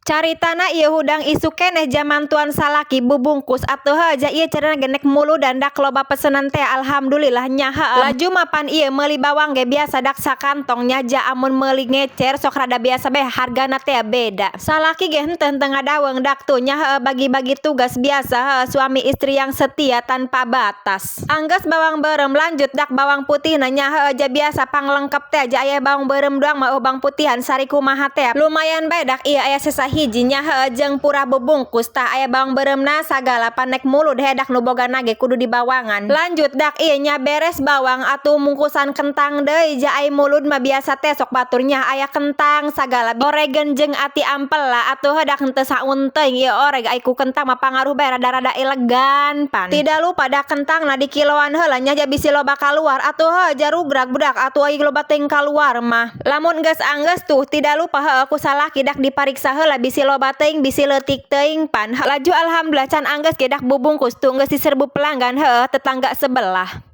Caritana ieu hudang isuk keneh jamantuan salaki bubungkus atuh heuh ja ieu cenah ge nek muludan dak loba pesenan teh, alhamdulillah nya heuh. Laju mapan ieu meuli bawang ge biasa dak sakantong nya, ja amun meuli ngecer sok rada biasa bae hargana teh beda. Salaki ge henteu henteu ngadaweung dak tuh nya heuh, bagi-bagi tugas biasa heuh, suami istri yang setia tanpa batas. Anggeus bawang beureum, lanjut dak bawang putihna nya heuh, ja biasa panglengkep teh, ja aya bawang beureum doang mah bawang putihan sari kumaha teh. Lumayan bae dak ieu aya sesa hiji nya heuh, jeung purah bubungkus. Tah, aya bawang beureumna sagala pan nek mulud hedak nu bogana ge kudu dibawangan. Lanjut dak ieu nya, beres bawang atuh mungkusan kentang deui, ja ai mulud mah biasa teh sok batur nya aya kentang sagala, oregen jeung ati ampela atuh heuh dak henteu saun teuing ieu oreg, ai ku kentang mah pangaruh bae rada-rada elegan pan. Tidak lupa dak kentangna di kiloan heula nya, ja bisi loba kaluar atuh heuh, ja rugrag budak atuh ai loba teuing kaluar mah. Lamun geus anggeus tuh, tidak lupa heuh ku salaki dak dipariksa heula bisi loba teuing, bisi leutik teuing pan. Laju alhamdulillah can anggeus ge dak bubungkus tuh geus diserbu pelanggan heuh, tetangga sebelah.